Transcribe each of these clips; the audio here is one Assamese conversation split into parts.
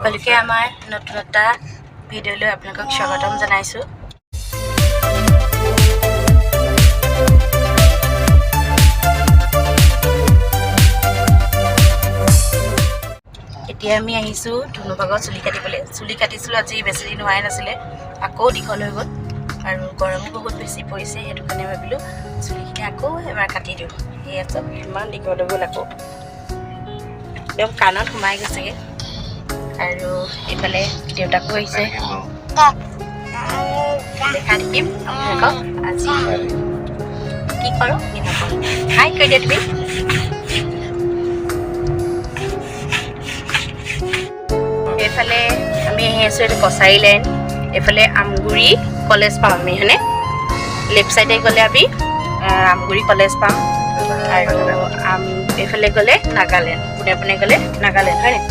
সকলোকে আমাৰ নতুন এটা ভিডিঅ'লৈ আপোনালোকক স্বাগতম জনাইছোঁ। এতিয়া আমি আহিছোঁ ধুনুবাগত চুলি কাটিবলৈ। চুলি কাটিছিলোঁ আজি বেছি দিন হোৱাই নাছিলে, আকৌ দীঘল হৈ গ'ল আৰু গৰমো বহুত বেছি পৰিছে, সেইটো কাৰণে ভাবিলোঁ চুলিখিনি আকৌ এবাৰ কাটি দিওঁ। সেয়া চব ইমান দীঘল হৈ গ'ল, আকৌ একদম কাণত সোমাই গৈছেগৈ। আৰু এইফালে দেউতাকো আহিছে, দেখাই থাকিম আপোনালোকক আজি কি কৰোঁ কি নকৰোঁ। হাই কৈ দিয়া তুমি। এইফালে আমি আহি আছোঁ, এইটো কছাৰী লাইন। এইফালে আমগুৰি কলেজ পাম আমি, হয়নে? লেফ্ট চাইডে গ'লে আমি আমগুৰি কলেজ পাম আৰু এইফালে গ'লে নাগালেণ্ড, পোনে পোনে গ'লে নাগালেণ্ড, হয়নে?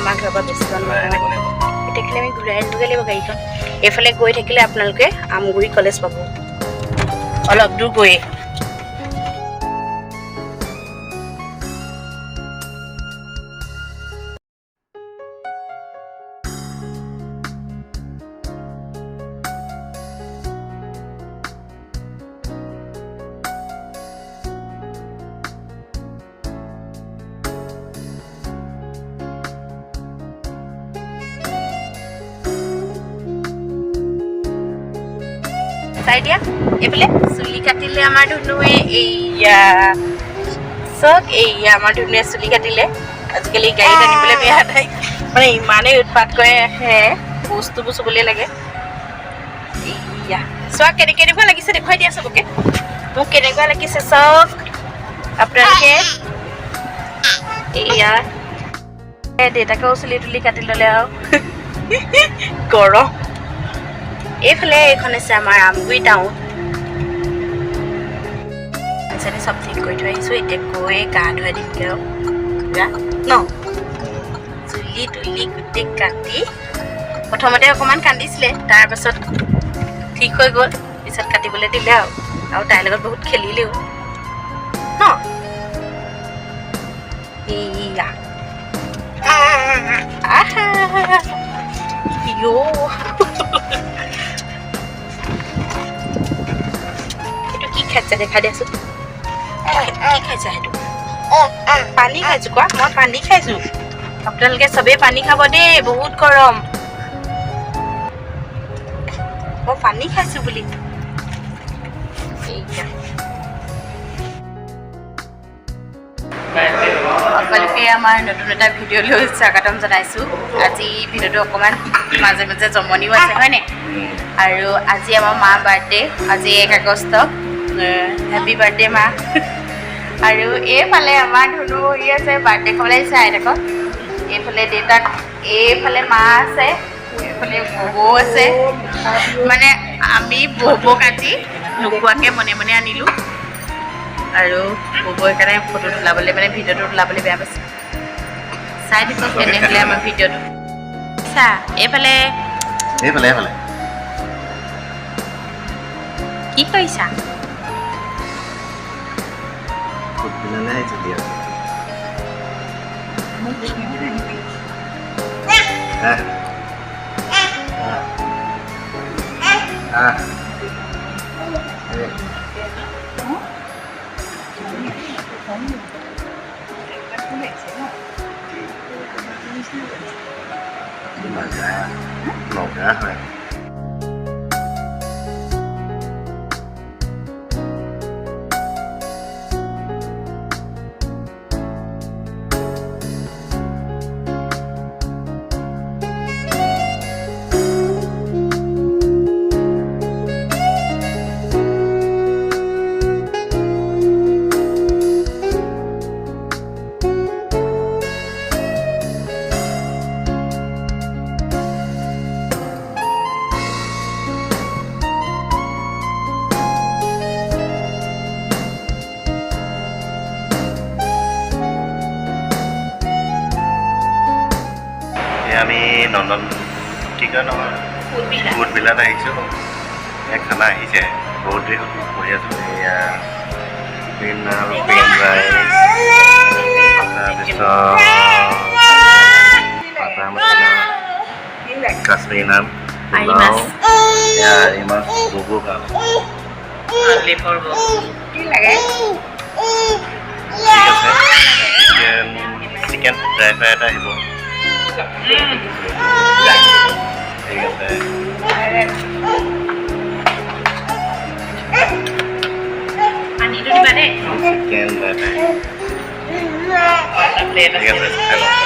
আমাৰ ঘৰৰ পৰা বেছি দূৰ নহয়, এতিয়া আমি ঘূৰাই আনিবগৈ লাগিব গাড়ীখন। এইফালে গৈ থাকিলে আপোনালোকে আমগুৰি কলেজ পাব, অলপ দূৰ গৈয়ে। চাই দিয়া, এইফালে চুলি কাটিলে আমাৰ ধুনুৱে। এইয়া চাওক, এইয়া আমাৰ ধুনুৱে চুলি কাটিলে। আজিকালি গাড়ীত আনিবলৈ বেয়া তাইক, মানে ইমানেই উৎপাত কৰে, আহে বস্তুবোৰ চুবলৈ লাগে। এইয়া চোৱা, কেনেকুৱা লাগিছে দেখুৱাই দিয়া চবকে। মোক কেনেকুৱা লাগিছে চাওক আপোনালোকে। এইয়া দেউতাকেও চুলি তুলি কাটি ল'লে আৰু গৰম। এইফালে এইখন হৈছে আমাৰ আমগুৰি টাউন। চব ঠিক কৰি থৈ আহিছোঁ, এতিয়া গৈ গা ধুৱাই দিমগৈ আৰু পুৰা ন চুলি তুলি গোটেই কাটি। প্ৰথমতে অকণমান কান্দিছিলে, তাৰপাছত ঠিক হৈ গ'ল, পিছত কাটিবলৈ দিলে আৰু আৰু তাইৰ লগত বহুত খেলিলেও ন। এইয়া আহা ইয়ো, কি খাইছা দেখা দিয়াচোন, কি খাইছা? সেইটো পানী খাইছো। কোৱা, মই পানী খাইছো। আপোনালোকে চবেই পানী খাব দেই, বহুত গৰম। মই পানী খাইছো বুলি। সকলোকে আমাৰ নতুন এটা ভিডিঅ'লৈ স্বাগতম জনাইছোঁ। আজি ভিডিঅ'টো অকণমান মাজে মাজে জমনিও আছে, হয়নে? আৰু আজি আমাৰ মা বাৰ্থডে, আজি 1 আগষ্ট। হেপী বাৰ্থডে মা। আৰু এইফালে আমাৰ ধুনু ই আছে, বাৰ্থডে খাবলৈ আহিছে আইতাকক। এইফালে দেউতাক, এইফালে মা আছে, এইফালে ববৌ আছে। মানে আমি ববৌক আজি নোকোৱাকৈ মনে মনে আনিলোঁ আৰু ববৌ সেইকাৰণে ফটো তোলাবলৈ, মানে ভিডিঅ'টো তোলাবলৈ বেয়া পাইছে। চাই থাকক তেনেহ'লে আমাৰ ভিডিঅ'টো। চা এইফালে, এইফালে এইফালে কি কৰিছা? লগা হয়। আমি নন্দন কি কয় নহয়, ফুটবিলাত আহিছোঁ। এই খানা আহিছে, বহুত দেৰি হ'ল, বহি আছোঁ। এয়া ডিনাৰ, চিকেন ৰাইচ, তাৰপিছত বাটাৰ মছলা, কাশ্মীৰী নান, আৰি পোলাও, মাছ। এয়া আৰি মাছ, বুবু কাৰণে। কি লাগে? ঠিক আছে, চিকেন ড্ৰাই ফ্ৰাই এটা আহিব। ঠিক আছে। পানীটো দিবা দেই। Chicken dry fry. প্লেট। ঠিক আছে, খাই লওঁ।